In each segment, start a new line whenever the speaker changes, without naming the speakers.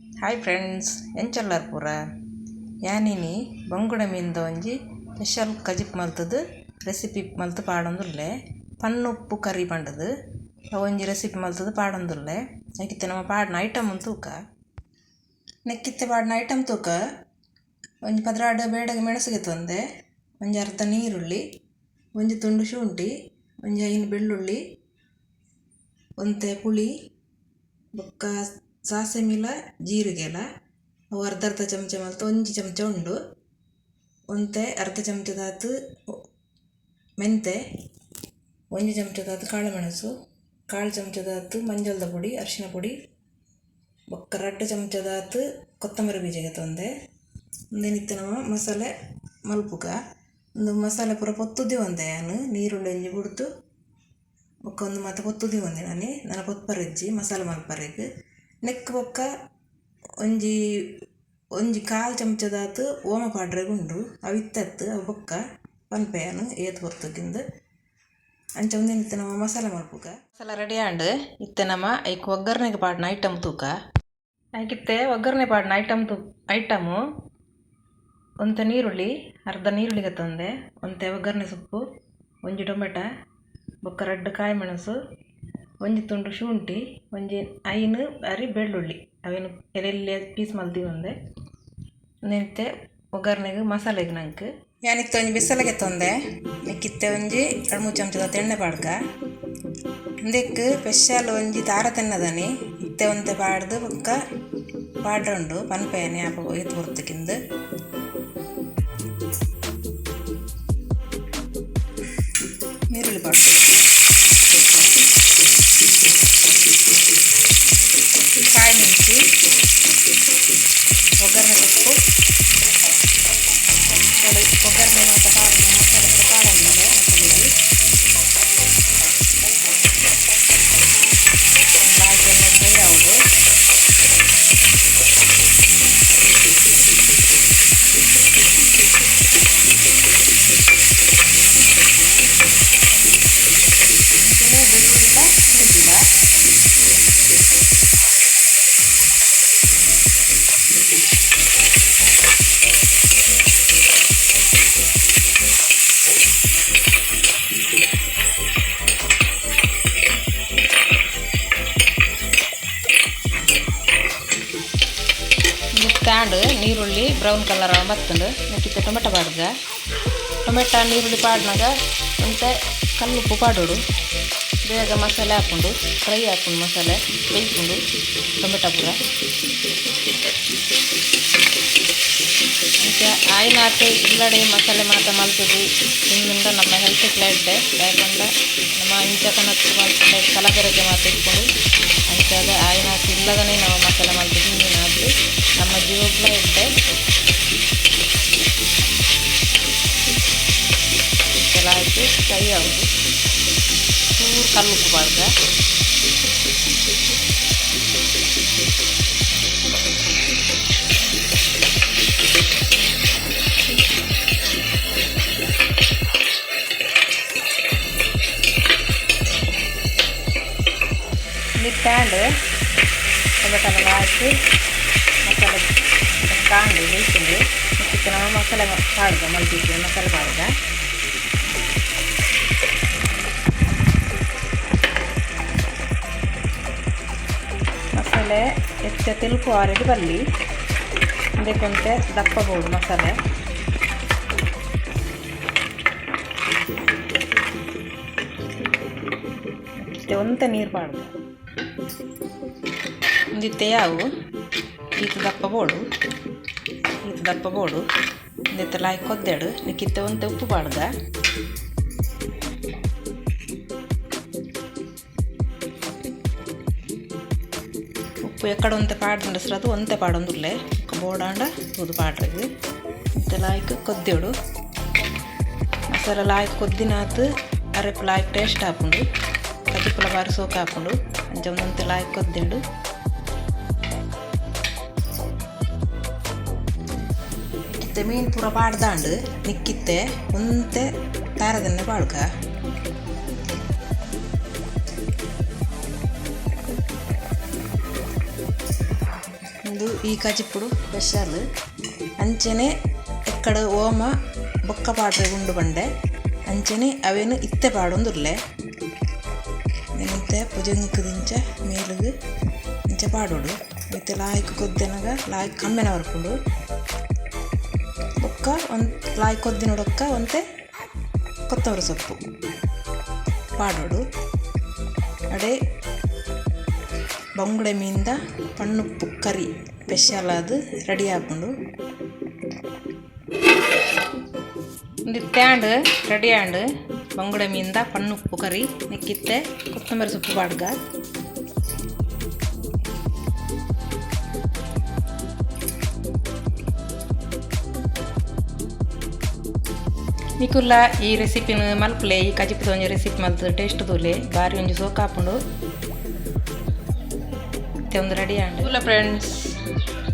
Hi friends, ಎಂಚೊಲ್ಲಾರ್ ಪೂರ ಯಾನಿನಿ ಬಂಗುಡೆ ಮೀನ್ದ ಒಂಜಿ ಸ್ಪೆಷಲ್ ಕಜಿಪ್ ಮಲ್ತದು ರೆಸಿಪಿ ಮಲ್ತು ಪಾಡೊಂದುಲ್ಲೆ. ಪನ್ನುಪ್ಪು ಕರಿ ಪಂಡದು ಒಂಜಿ ರೆಸಿಪಿ ಮಲ್ತದು ಪಾಡೊಂದುಲ್ಲೆ. ಐಕಿತ್ತೆ ನಮ್ಮ ಪಾಡ್ನ ಐಟಮ್ ತೂಕ. ನೆಕ್ಕಿತ್ತೆ ಪಾಡ್ನ ಐಟಮ್ ತೂಕ. ಒಂಜಿ 12 ಬೇಡಗೆ ಮೆಣಸುಗೆ ತೊಂದೆ, ಒಂಜಿ ಅರ್ಧ ನೀರುಳ್ಳಿ, ಒಂಜಿ ತುಂಡು ಶುಂಠಿ, ಒಂಜಿ 5 ಬೆಳ್ಳುಳ್ಳಿ, ಒಂತೆ ಪುಳಿ, ಬೊಕ್ಕ ಸಾಸೆಮಿಲ ಜೀರಿಗೆಲ ಅವು ಅರ್ಧ ಅರ್ಧ ಚಮಚ ಮಲ್ತ್ ಒಂಜಿ ಚಮಚ ಉಂಡು, ಒಂತೆ ಅರ್ಧ ಚಮಚದಾತ್ ಮೆಂತೆ, ಒಂಜಿ ಚಮಚದಾತ್ ಕಾಳುಮೆಣಸು, ಕಾಲು ಚಮಚದಾತ್ ಮಂಜಲ್ದ ಪೊಡಿ, ಅರಿಶಿನ ಪೊಡಿ, ಬೊಕ್ಕ 2 ಚಮಚದಾತ್ ಕೊತ್ತಂಬರಿ ಬೀಜಗೆ ತೊಂದೆ. ಉಂದೆನಿತ್ತೆ ನಮ್ಮ ಮಸಾಲೆ ಮಲ್ಪುಗ. ಉಂದು ಮಸಾಲೆ ಪೂರ ಪೊತ್ತುದಿ ಒಂದೆ ಯಾನ್ ನೀರುಳ್ಳಿ ಒಂಜಿ ಬುಡ್ದು ಬೊಕ್ಕ ಒಂದು ಮಾತ ಪೊತ್ತುದಿ ಒಂದೆ ನಾನೆ ನನ ಪೊತ್ಪರೆಜ್ಜಿ ಮಸಾಲೆ ಮಲ್ಪರೆಗ್. ನೆಕ್ ಬೊಕ್ಕ ಒಂಜಿ ಒಂಜಿ ಕಾಲು ಚಮಚದಾತ್ ಓಮ ಪಾಡ್ರೆಗ್ ಉಂಡು, ಅವು ಇತ್ತತ್ತು ಅವು ಬೊಕ್ಕ ಪನ್ಪೆ ಯಾನ್ ಏತ್ ಪೊರ್ತುಗಿಂದು. ಅಂಚ ಉಂದೆನಿತ್ತೆ ನಮ್ಮ ಮಸಾಲೆ ಮಲ್ಪುಗ. ಮಸಾಲೆ ರೆಡಿ ಆಂಡ್. ಇತ್ತೆ ನಮ್ಮ ಐಕ್ ಒಗ್ಗರಣೆಗೆ ಪಾಡ್ನ ಐಟಮ್ ತೂಕ. ಐಕಿತ್ತೆ ಒಗ್ಗರಣೆ ಪಾಡ್ನ ಐಟಮ್ ತೂ ಐಟಮು ಒಂತೆ ನೀರುಳ್ಳಿ, ಅರ್ಧ ನೀರುಳ್ಳಿಗೆ ತಂದೆ, ಒಂತೆ ಒಗ್ಗರಣೆ ಸೊಪ್ಪು, ಒಂಜಿ ಟೊಮೆಟೊ, ಬೊಕ್ಕ 2 ಕಾಯಿ ಮೆಣಸು, ಒಂಜಿ ತುಂಡು ಶುಂಠಿ, ಒಂಜಿ 5 ಅರಿ ಬೆಳ್ಳುಳ್ಳಿ, ಅವೇನು ಎಲ್ಲೆಲ್ಲಿ ಪೀಸ್ ಮಲ್ದಿ ಒಂದೆ. ಉಂದೆನಿತ್ತೆ ಒಗ್ಗರಣೆಗೆ ಮಸಾಲೆಗೆ ನಂಗೆ ಯಾನಿತ್ತೆ ಒಂಜಿ ಬಿಸಲೆಗೆ ತಂದೆ. ಮಿಕ್ಕಿತ್ತೆ ಒಂಜಿ 2-3 ಚಮಚದ ಎಣ್ಣೆ ಪಾಡ್ಕ. ಉಂದೆಕ್ ಸ್ಪೆಷಲ್ ಒಂಜಿ ತಾರ ತೆನ್ನದನಿ ಇತ್ತೆ ಒಂತೆ ಪಾಡ್ದು ಬೊಕ್ಕ ಪಾಡ್ರುಂಡು ಪನ್ಪೇನೆ ಅಪ ಏತ್ ಪೊರ್ತುಗಿಂದು. ನೀರುಳ್ಳಿ ಪಾಡ್ದು ಕಾಯಿ ಮೆಣಸು, ಒಗ್ಗರಣೆ ಸೊಪ್ಪು, ಒಗ್ಗರಣೆ ಮಾತ ಪಾಡ್ದು ಮಸಾಲೆ ಪೂರ ಪಾಡೊಂದುಲ್ಲೆ ಮಸಾಲೆಗ್. ಲಾಯ್ಕ್ ಎಣ್ಣೆ ಫ್ರೈ ಆವೊಡು. ಅಂಚನೆ ಬೆಳ್ಳುಳ್ಳಿಲ ಶುಂಠಿಲ. ಮಿತ್ತಾಂಡ್ ನೀರುಳ್ಳಿ ಬ್ರೌನ್ ಕಲರ್ ಬತ್ತುಂಡು. ನೆಕ್ಕಿತ್ತೆ ಟೊಮೆಟೊ ಪಾಡ್ಗ. ಟೊಮೆಟೊ ನೀರುಳ್ಳಿ ಪಾಡ್ನಾಗ ಒಂತೆ ಕಲ್ಲುಪ್ಪು ಪಾಡೋಡು. ಬೇಗ ಮಸಾಲೆ ಹಾಕೊಂಡು ಫ್ರೈ ಹಾಕೊಂಡು ಮಸಾಲೆ ಬೇಯ್ಕೊಂಡು ಟೊಮೆಟೊ ಪೂರ. ಅಂಚ ಆಯಿನಾತ್ ಇಲ್ಲಡೆ ಮಸಾಲೆ ಮಾತ ಮಲ್ತುದು ತಿಂದುಂಡ ನಮ್ಮ ಹೆಲ್ತ್‌ಗ್ಲ ಎಡ್ಡೆ. ದಾಯೆ ಪಂಡ ನಮ್ಮ ಇಂಚ ಕನತ್ ಮಲ್ಪುಂಡ ಕಲಬೆರಕೆ ಮಾತ ಇಪ್ಪುಂಡು. ಅಂಚಾದ್ ಆಯಿನಾತ್ ಇಲ್ಲದನೆ ನಮ ಮಸಾಲೆ ಮಲ್ತುದು ತಿಂದಿನಾತ್ ನಮ್ಮ ಜೀವಗ್ಲ ಎಡ್ಡೆ. ಲಾಯ್ಕ್ ಫ್ರೈ ಆವೊಡು. ಚೂರು ಕಲ್ಲುಪ್ಪು ಪಾಡ್ಗ. ಮಿತ್ತಾಂಡ್ ಟೊಮೆಟೊ ಹಾಕಿ ಮಸಾಲೆ ಕಾಂಡು ಬೇಯ್ತುಂಡು. ಇತ್ತೆ ನಮ್ಮ ಮಸಾಲೆ ಪಾಡ್ಗ ಮಲ್ತಿದ್ದು ಮಸಾಲೆ ಪಾಡ್ಗ. ಮಸಾಲೆ ಎಚ್ಚ ತೆಲುಪು ಆರೆಗ್ ಬಲ್ಲಿ. ಉಂದೆಕೊಂತೆ ದಪ್ಪ ಬೋಡು ಮಸಾಲೆ. ಇತ್ತೆ ಒಂತೆ ನೀರು ಪಾಡ್ಗ. ಉಂದಿತ್ತೆ ಯಾವು ಈತ್ ದಪ್ಪ ಬೋಡು, ಈತ್ ದಪ್ಪ ಬೋಡು. ಉಂದೆತ್ತ ಲಾಯ್ಕ್ ಕೊದ್ದೆಡು. ನೆಕ್ಕಿತ್ತೆ ಒಂತೆ ಉಪ್ಪು ಪಾಡ್ಗ. ಉಪ್ಪು ಎಕ್ಕಡ ಒಂತೆ ಪಾಡ್ದುಂಡ ಅದು ಒಂತೆ ಪಾಡೊಂದುಲ್ಲೆ. ಬೋಡಾಂಡ ತೂದು ಪಾಡ್ರೆಗ್. ಇತ್ತೆ ಲಾಯ್ಕ್ ಕೊದ್ದೆಡು. ಮಸಾಲೆ ಲಾಯ್ಕ್ ಕೊದ್ದಿನಾತ್ ಅರೆಪು ಲಾಯ್ಕ್ ಟೇಸ್ಟ್ ಆಪುಂಡು. ಕಜಿಪುಲ ಬಾರಿ ಸೋಕು ಆಪುಂಡು. ಅಂಚ ಒಂದೊಂತೆ ಲಾಯ್ಕ್ ಕೊದ್ದೆಡು. ಇತ್ತೆ ಮೀನು ಪೂರ ಪಾಡ್ದಾಂಡ್. ನಿಕ್ಕಿತ್ತೆ ಒಂತೆ ತಾರದೆಣ್ಣೆ ಪಾಡ್ಗ. ಉಂದು ಈ ಕಜಿಪುಡು ಸ್ಪೆಷಲ್. ಅಂಚನೆ ಎಕ್ಕಡ ಓಮ ಬೊಕ್ಕ ಪಾಡ್ರೆ ಉಂಡು ಪಂಡೆ ಅಂಚನೆ ಅವೆನ್ ಇತ್ತೆ ಪಾಡೊಂದುಲ್ಲೆ. ಇತ್ತೆ ಪುಜಂಕ್ ದಿಂಚ ಮೇಲುಗ್ ಇಂಚ ಪಾಡೊಡು. ಇತ್ತೆ ಲಾಯ್ಕ್ ಕೊದ್ದೆನಗ ಲಾಯ್ಕ್ ಕಮ್ಮೆನ ಬರ್ಪುಂಡು. ಬೊಕ್ಕ ಒಂತೆ ಲಾಯ್ಕ್ ಕೊದ್ದಿನೊಡೊಕ್ಕ ಒಂತೆ ಕೊತ್ತಂಬರಿ ಸೊಪ್ಪು ಪಾಡೊಡು. ಅಡೆ ಬಂಗುಡೆ ಮೀನ್ದ ಪಣ್ಣುಪ್ಪು ಕರಿ ಸ್ಪೆಷಲ್ ಆದ್ ರೆಡಿ ಆಪುಂಡು. ಉಂದು ಇತ್ತೆ ಆಂಡ್ ರೆಡಿ ಆಂಡ್ ಬಂಗುಡೆ ಮೀನ್ದ ಪಣ್ಣುಪ್ಪು ಕರಿ. ನೆಕ್ಕಿತ್ತೆ ಕೊತ್ತಂಬರಿ ಸೊಪ್ಪು ಪಾಡ್ಗ. ನಿಕುಲ್ಲ ಈ ರೆಸಿಪಿನ್ ಮಲ್ಪುಲೆ. ಈ ಕಜಿಪುದ ಒಂಜಿ ರೆಸಿಪಿ ಮಲ್ತ್ ಟೇಸ್ಟ್ ತೂಲೆ, ಬಾರಿ ಒಂಜಿ ಸೋಕಾಪುಂಡು. ಇತ್ತೆ ಒಂದು ರೆಡಿ ಆಂಡ್. ತೂಲ ಫ್ರೆಂಡ್ಸ್,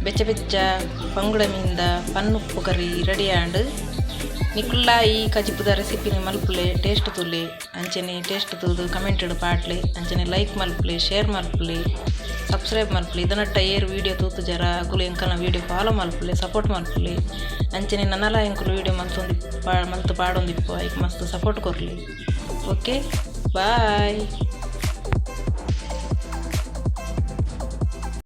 ಬೆಚ್ಚ ಬೆಚ್ಚ ಬಂಗುಡೆ ಮೀನ್ದ ಪನ್ನುಪ್ಪು ಕರಿ ರೆಡಿ ಆಂಡ್. ನಿಕುಲ್ಲ ಈ ಕಜಿಪುದ ರೆಸಿಪಿನ್ ಮಲ್ಪುಲೆ, ಟೇಸ್ಟ್ ತೂಲೆ. ಅಂಚನೆ ಟೇಸ್ಟ್ ತೂದು ಕಮೆಂಟ್ ಪಾಡ್ಲೆ. ಅಂಚನೆ ಲೈಕ್ ಮಲ್ಪುಲೆ, ಶೇರ್ ಮಲ್ಪುಲೆ, ಸಬ್ಸ್ಕ್ರೈಬ್ ಮಲ್ಪುಲೆ. ಇದನ್ನಟ್ಟ ಏರ್ ವಿಡಿಯೋ ತೂತು ಜರ ಅಗುಲು ಎಂಕಲ್ನ ವಿಡಿಯೋ ಫಾಲೋ ಮಲ್ಪುಲೆ, ಸಪೋರ್ಟ್ ಮಲ್ಪುಲೆ. ಅಂಚನೆ ನನಲ ಎಂಕುಲು ವಿಡಿಯೋ ಮಲ್ತೊಂದು ಮಲ್ತು ಪಾಡೊಂದಿಪ್ಪು, ಐಕ್ ಮಸ್ತ್ ಸಪೋರ್ಟ್ ಕೊರ್ಲಿ. Okay, bye.